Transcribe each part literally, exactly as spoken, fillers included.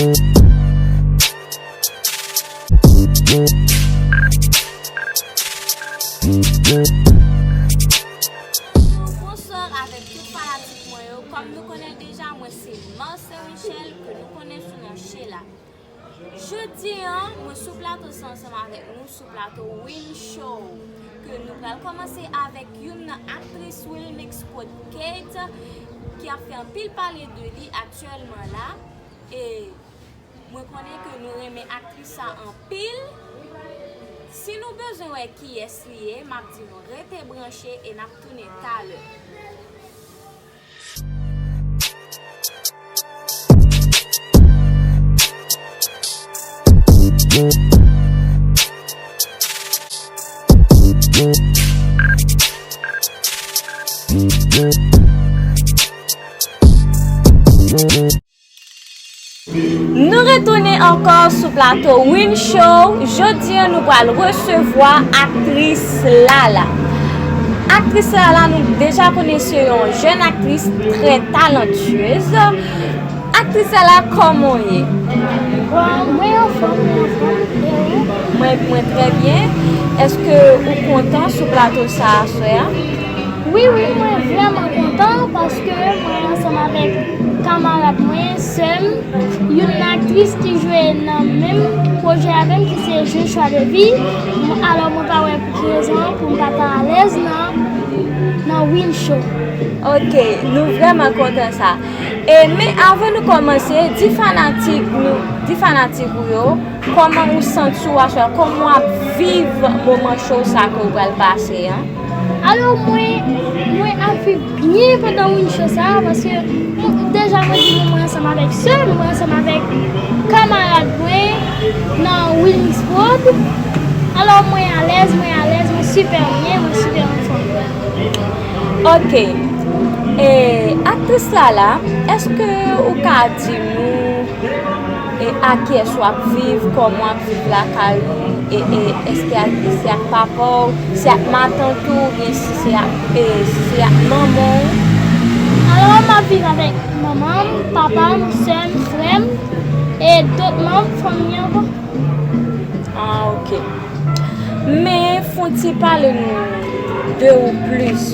Bonswa avèk tout fanatik mwen yo. Kòm nou konnen deja, mwen se Marcel Michel, ke nou konnen sou non Sheila. Jodi a, mwen sou plato sa ansanm avèk nou, sou plato Win Show, ke nou pral kòmanse avèk youn nan aktris Wilmix Prod Kate, ki ap fè anpil pale de li aktyèlman la. E mwen konnen ke nou renmen aktris sa anpil. Si nou bezwen wè kiyès li ye, m ap di nou rete branche e n ap tounen talè. Nou retounen ankò sou plato Win Show. Jodi a, nou pral resevwa aktris Lala. Aktris Lala, nou deja konnen se yon jèn aktris trè talantyez. Aktris Lala, kòman w ye? Bon, mwen anfòm, mwen anfòm. E ou? Mwen, mwen trè byen. Èske ou kontan sou plato sa aswè a? Wi, wi, mwen vrèman kontan paske mwen ansanm avèk kamarad mwen, sè m, youn nan aktris ki jwe nan menm pwojè avè m, ki se Je choix de vie. Alò, mwen pa wè pou ki rezon pou m pa ta alèz nan, nan Win Show. Ok, nou vrèman kontan sa. E, men avan nou kòmanse, di fanatik nou, di fanatik ou yo, kòman ou santi w aswè a? Kòman w ap viv moman cho sa ke w pral pase an? Alò, mwen, mwen ap viv byen pandan Win Show sa a, paske mwen, deja mwen di nou, mwen ansanm avèk sè m, mwen ansanm avèk kamarad mwen nan Wilmix Prod. Alò, mwen alèz, mwen alèz, mwen sipè byen, mwen sipè anfòm. Ok. E, aktris Lala, èske ou ka di nou, e, a kiyès w ap viv, kòman w ap viv lakay ou, e, e, èske a, se ak papa w, se ak matant ou, oubyen si se ak, e, si se ak manman w? Alò, m ap viv avèk manman m, papa m, sè m, frè m, e dòt manm fanmi an ankò. Ah, ok. Men, fon ti pale nou de ou plis.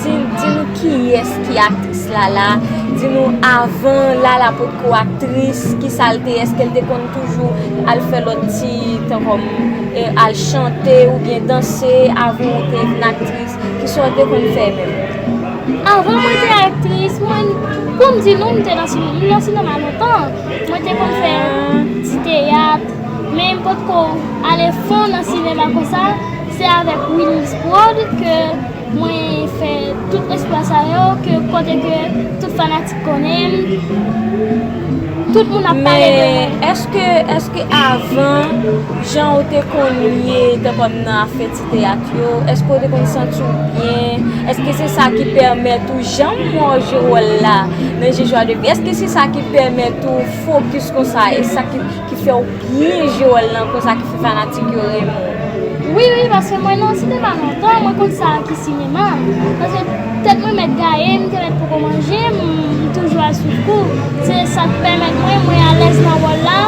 Di, di nou kiyès ki aktris Lala. Di nou avan Lala potko aktris, kisa l te ye? Èske l te konn toujou al fè lòt ti, tankou, e, al chante oubyen danse avan ou te vin aktris? Kisa w te konn fè menm? Avan mwen te aktris, mwen, pou m di nou, m te nan sine-, m nan sinema lontan. Mwen te konn fè ti teyat, men m potko ale fon nan sinema konsa. Se avèk Wilmix Prod ke mwen fè tout eksplwa sa yo, ke kote ke tout fanatik konnen m, tout moun ap pale de mwen. Men èske, èske avan, jan ou te konn ye, tankou nan afè ti teyat yo, èske w te konn santi w byen? Èske se sa ki pèmèt ou, jan m wè w jwe wòl la nan Je choix de vie, èske se sa ki pèmèt ou fokis konsa, e sa ki, ki fè w byen jwe wòl lan konsa, ki fè fanatik yo renmen w? Wi, wi, paske mwen nan sinema lontan, mwen konn sa ki sinema. Paske tèt mwen mèt gaye, m te mèt poko manje, m, m toujou al swiv kou. Se sa k pèmèt mwen, mwen alèz nan wòl la.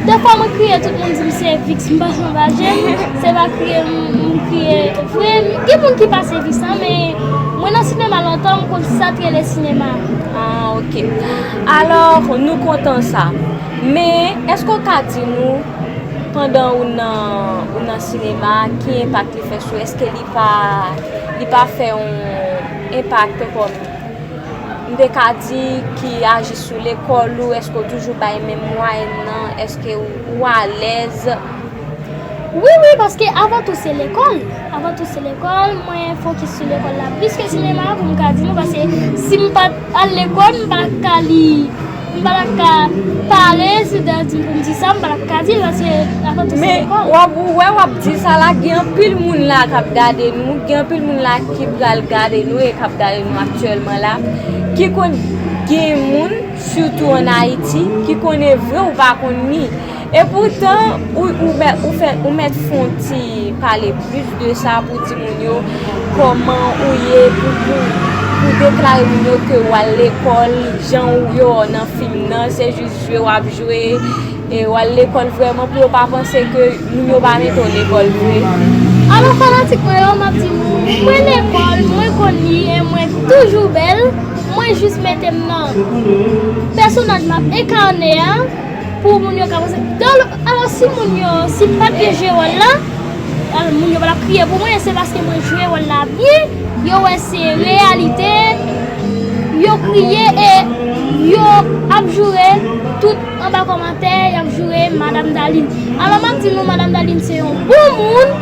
Defwa mwen kriye, tout moun di m se viks, m pa janm pa jwenn. Se pa kriye m, m kriye vre. Gen moun ki pase viks lan, men mwen nan sinema lontan, m konn sa k rele sinema. Ah, ok. Alò, nou kontan sa. Men, èske w ka di nou, pandan ou nan, ou nan sinema, ki enpak li fè sou, èske li pa, li pa fè yon enpak kòm, m te ka di, ki aji sou lekòl ou? Èske w toujou bay menm mwayèn nan? Èske ou, ou alèz? Wi, wi, paske avan tou se lekòl. Avan tou se lekòl, mwen fokis sou lekòl la plis ke sinema, pou m ka di nou, paske si m pa t al lekòl, m pa t ka li, m pa t ap ka pale, si w ta di m pou m di sa, m pa t ap ka di l, paske avan tou se lekòl. Men w ap, ou wè w ap di sa la, gen anpil moun la k ap gade nou, gen anpil moun la ki pral gade nou e k ap gade nou aktyèlman la, ki konn gen moun, sitou ann Ayiti, ki konnen vre ou pa konn li. Epoutan, ou, ou, mè-, ou fè, ou mèt fè yon ti pale plis de sa pou di moun yo kòman ou ye, pou, pou, Pou deklare moun yo ke w al lekòl, jan w yo nan fim nan, se jis jwe w ap jwe, e w al lekòl vrèman pou yo pa panse ke moun yo pa mete w lekòl vre. Alò fanatik mwen yo, m ap di nou, mwen lekòl, mwen konn li, e mwen toujou bèl, mwen jis mete m nan pèsonaj m ap enkane a, pou moun yo ka panse. Alò, si moun yo, si m pa t byen jwe wòl la, alò, moun yo pa t ap kriye pou mwen, se paske mwen jwe wòl la byen, yo wè se reyalite, yo kriye e yo ap joure tout anba kòmantè, y ap joure Madam Darline. Alò, m ap di nou, Madam Darline se yon bon moun,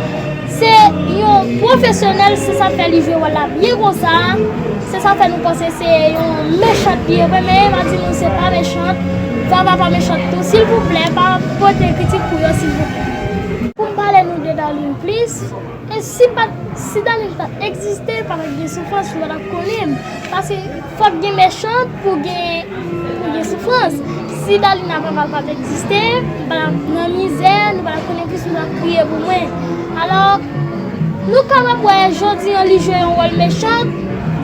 se yon pwofesyonèl, se sa k fè li jwe wòl la byen konsa. Se sa fè nou panse se yon mechant li ye vre, men m ap di nou se pa mechant. Vava pa mechant tou, silvouplè, pa pote kritik pou yo, silvouplè. Pou m pale nou de Darline plis, e si pa t, si Darline pa t egziste, pa t ap gen soufrans, nou pa t ap konnen m. Paske fòk gen mechant pou gen, pou gen soufrans. Si Darline ak Vava pa t egziste, m pa t ap nan mizè, nou pa t ap konnen plis, nou pa t ap kriye pou mwen. Alò, nou kapab wè jodi an li jwe yon wòl mechan,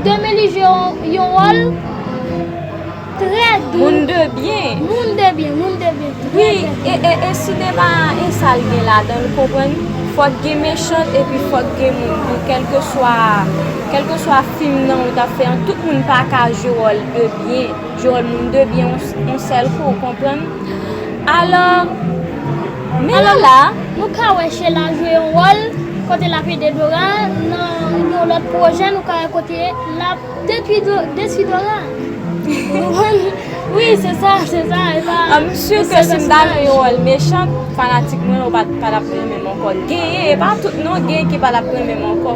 demen li jwe yon, yon wòl trè dou. Moun de byen. Moun de byen, moun de byen. Wi, trè, trè byen. E, e, e sinema e sa l gen ladan l, konprann? Fòk gen mechan epi fòk gen moun dou, kèlkeswa, kèlkeswa fim nan ou t ap fè an, tout moun pa ka jwe wòl de byen, jwe wòl moun de byen yon, yon sèl kou, konprann? Alò, men alò, la, la, nou ka wè Sheila jwe yon wòl kote l ap ede Dora nan yon lòt pwojè, nou ka wè kote l ap detwi Do-, detwi Dora. Wi, se sa, se sa, e pa, I'm sure ke si m ta jwe yon wòl mechan, fanatik mwen yo pa, pa t ap renmen m ankò. Genyen, e pa tout non, genyen ki pa t ap renmen m ankò.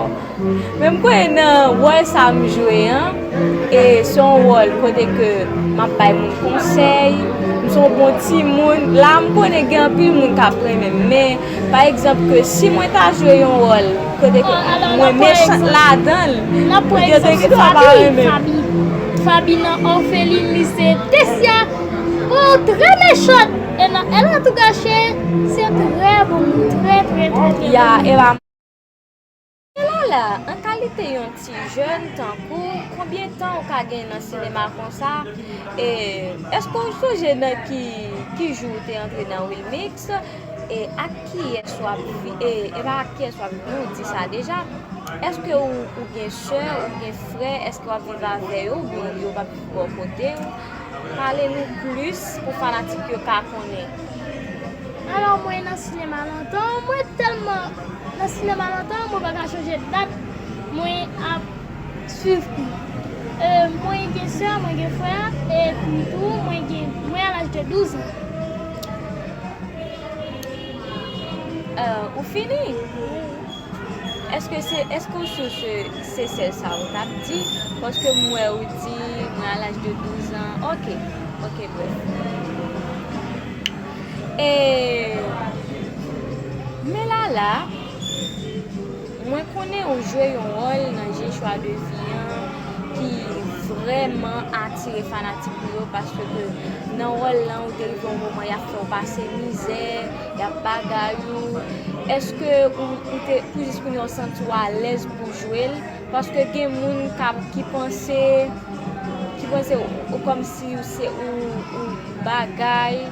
Men m kwè nan wòl sa m jwe an, e se yon wòl kote ke m ap bay moun konsèy, m se yon bon timoun. La, m konnen gen anpil moun k ap renmen m, men, pa egzanp, ke si mwen ta jwe yon wòl kote ke mwen mechan ladan l, yo te gen sa pa renmen m. Fabi nan Òfelin, li se Tesya. Oh, trè mechan! E nan Elle a tout gâché, se trè bon moun, trè, trè, trè, trè bon moun. Ya, e pa Lala, an kalite yon ti jèn tankou, konbyen tan ou ka gen nan sinema konsa? E èske w sonje nan ki, ki jou w te antre nan Wilmix? E ak kiyès w ap vi-, e, e pa ak kiyès w ap viv, ou di sa deja. Èske ou, ou gen sè, ou gen frè, èske w ap viv avè yo, oubyen yo p ap viv bò kote w? Pale nou plis pou fanatik yo ka konnen. Alò, mwen nan sinema lontan, mwen tèlman nan sinema lontan, mwen pa ka chonje dat mwen ap swiv kou. E, mwen gen sè, mwen gen frè, epi tou, mwen gen, mwen a laj de douz an. Euh, ou fini? Èske se, èske ou si se, se sèl sa ou t ap di? Paske m wè ou di, mwen a laj de douz an. Ok, ok, brèf. E, men Lala, mwen konnen ou jwe yon wòl nan Je choix de vie an ki vrèman atire fanatik ou yo, paske nan wòl lan ou te rive yon moman y ap fè w pase mizè, y ap bagay ou. Èske ou, ou te, pou jis kounye a w santi w alèz pou jwe l? Paske gen moun k ap, ki panse, ki panse ou, ou kòmsi se ou, ou bagay.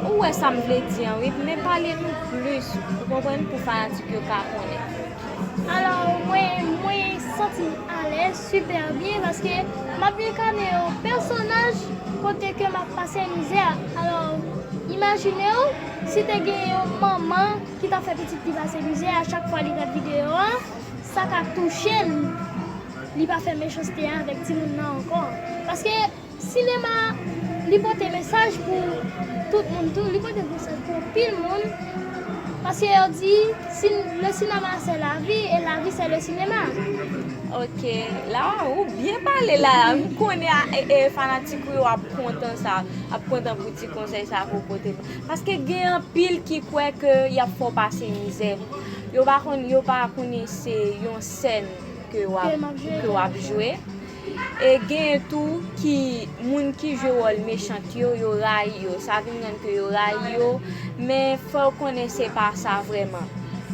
Ou wè sa m vle di an, wi, men pale nou plis, ou konprann, pou fanatik yo ka konnen. Alò, mwen, mwen santi m alèz, sipè byen, paske m ap enkane yon pèsonaj kote ke m ap pase mizè. Alò, imajine w, si te gen yon manman ki ta fè pitit li pase mizè a chak fwa li gad videyo a, sa ka touche l. Li pa fè mechanste avèk timoun nan ankò. Paske sinema, li pote mesaj pou tout moun tou, li pote mesaj pou anpil moun. Paske yo di, si, le cinéma c'est la vie et la vie c'est le cinéma. Ok, la ou byen pale la, m konnen a, e, e, fanatik ou yo ap kontan sa, ap kontan pou ti konsèy sa ke w pote. Paske gen anpil ki kwè ke y ap fè w pase mizè. Yo pa konn, yo pa konnen se yon sèn ke w ap, ke w ap jwe. E genyen tou ki, moun ki jwe wòl mechant yo, yo rayi yo. Sa vin rann ke yo rayi yo, men fò w konnen se pa sa vrèman.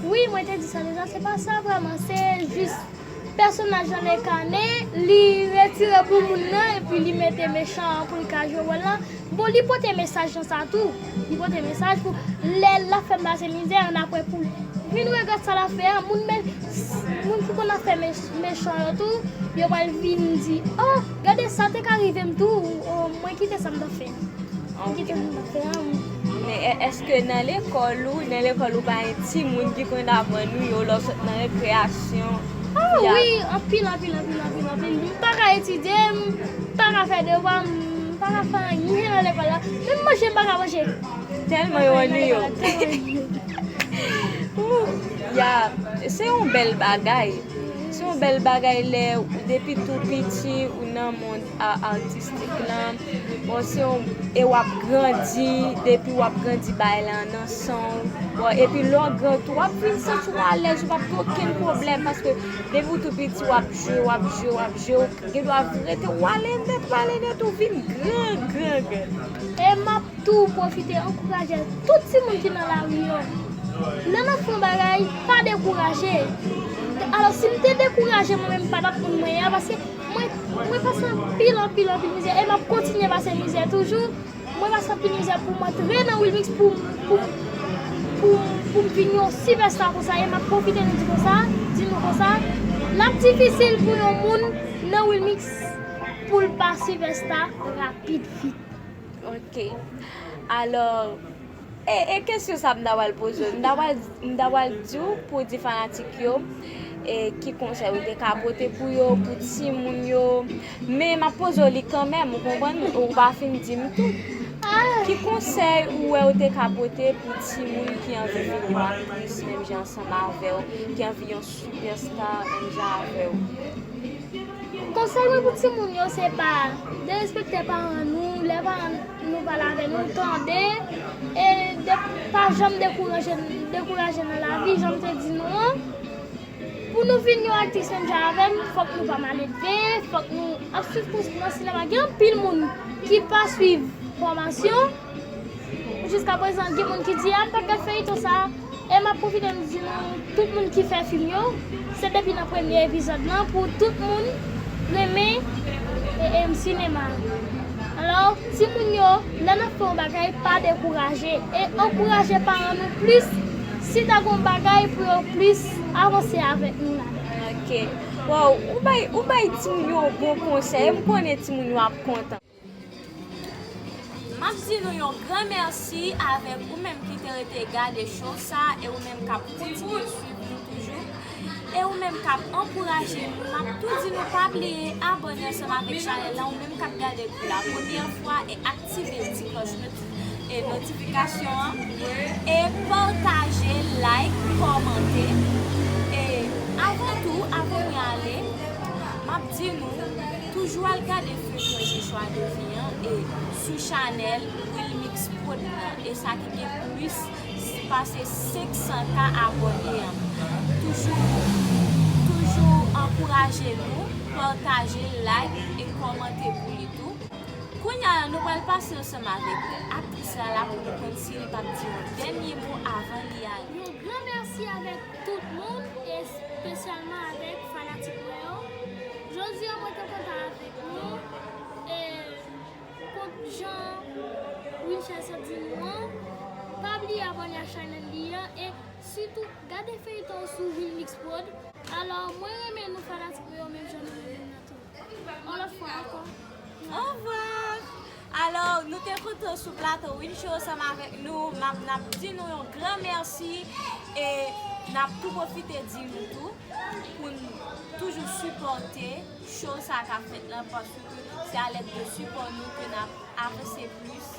Wi, mwen te di sa deja, se pa sa vrèman, se jis Pèsonaj lan enkannen, li retire pou moun nan epi li mete mechan an pou l ka jwe wòl lan. Bon, li pote mesaj nan sa tou. Li pote mesaj pou lè l ap fè m pase mizè, annapre pou l vin regrèt sa l ap fè a. Moun, men, moun ki konn ap fè mech- mechan yo tou, yo pral vin di, "Oh, gade sa te ka rive m tou, oh, mwen kite sa m t ap fè." Mwen kite sa m t ap fè a. Men è- èske nan lekòl ou, nan lekòl ou pa gen timoun ki konn aprann ou yo lè w sot nan rekreyasyon? Ah wi, anpil, anpil, anpil, anpil, anpil. M pa ka etidye, m pa ka fè devwa, m pa ka fè anyen nan lekòl la. Menm manje, m pa ka manje. Tèlman yo annuiye w. Ou, ya, se yon bèl bagay. Se yon bèl bagay lè ou depi tou piti ou nan mond a- atistik lan. Bon, se yon, e w ap grandi, depi w ap grandi bagay lan nan san w. Bon, epi lè w gran tou, w ap vin santi w alèz, ou p ap gen okenn pwoblèm, paske depi w tou piti, w ap jwe, w ap jwe, w ap jwe, ou gen dwa rete, w ale nèt, w ale nèt, ou vin gran, gran, gran. E m ap tou pwofite ankouraje tout timoun ki nan lari yo. Lè n ap fè yon bagay, pa dekouraje. Alò, si m te dekouraje, mwen menm, m pa t ap moun mwen ye a, paske mwen, mwen pase anpil, anpil, anpil mizè, e m ap kontinye pase mizè toujou. Mwen pase anpil mizè pou m antre nan Wilmix, pou, pou, pou, pou m vin yon sipèsta konsa, e m ap pwofite nou di konsa, di nou konsa, l ap difisil pou yon moun nan Wilmix pou l pa sipèsta rapid vit. Ok. Alò, e, e kesyon sa m ta pral poze w, m ta pral, m ta pral di w pou di fanatik yo, e ki konsèy ou te ka pote pou yo, pou timoun yo. Men m ap poze w li kanmenm, ou konprann, ou pa fin di m tout. Ki konsèy ou wè ou te ka pote pou timoun ki anvi vin yon aktris menm jan ansanm avè w, ki anvi yon sipèsta menm jan avè w? Konsèy mwen pou timoun yo, se pa derespekte paran nou, lè paran nou pale avè nou, tande, e de, pa janm dekouraje, dekouraje nan lavi, jan m te di nou an. Pou nou vin yon aktris menm jan avè m, fòk nou pa maledve, fòk nou ap swiv kou nan sinema. Gen anpil moun ki pa swiv fòmasyon. Jiskaprezan, gen moun ki di, "A, m p ap gad feyton sa a." E m ap pwofite m di nou, tout moun ki fè fim yo, se depi nan premye epizòd lan pou tout moun renmen, e, e, sinema. Alò, timoun yo, lè n ap fè yon bagay, pa dekouraje. E ankouraje paran nou plis, si ta gen yon bagay pou yo plis avanse avèk nou la. Ok. Wow, ou bay, ou bay timoun yo bon konsèy. M konnen timoun yo ap kontan. M ap di nou yon gran mèsi avèk ou menm ki te rete gade show sa e ou menm k ap kontinye swiv nou toujou. E ou menm k ap ankouraje nou, m ap tou di nou pa bliye abòne ansanm avèk chanèl la, ou menm k ap gade pou la premyè fwa e aktive ti klòch noti- e notifikasyon an. E pataje, like, kòmante. E avan tou, avan mwen ale, m ap di nou, toujou al gade feyton Joshua Devine an e sou chanèl Wilmix Prod lan. E sa ki gen plis pase senk san K abòne an. Toujou, toujou ankouraje nou, pataje, like e kòmante pou li tou. Kounye a la, nou pral pase ansanm avèk aktris la la pou nou konn si li p ap di yon dènye mo avan li ale. Yon gran mèsi avèk tout moun, e espesyalman avèk fanatik mwen yo. Jodi a, mwen te kontan avèk nou. E kont jan Winchester di nou an, pa bliye abòne ak chanèl li an e sitou gade feyton sou Wilmix Prod. Alò, mwen renmen nou fanatik mwen yo menm jan nou renmen m nan tou. Yon lòt fwa ankò. Ovwa! Alò, nou te kontan sou plato Win Show ansanm avèk nou. M ap, n ap di nou yon gran mèsi e n ap tou pwofite di nou tou pou n toujou sipòte show sa k ap fèt lan, paske se a lèd de sipò nou ke n ap avanse plis.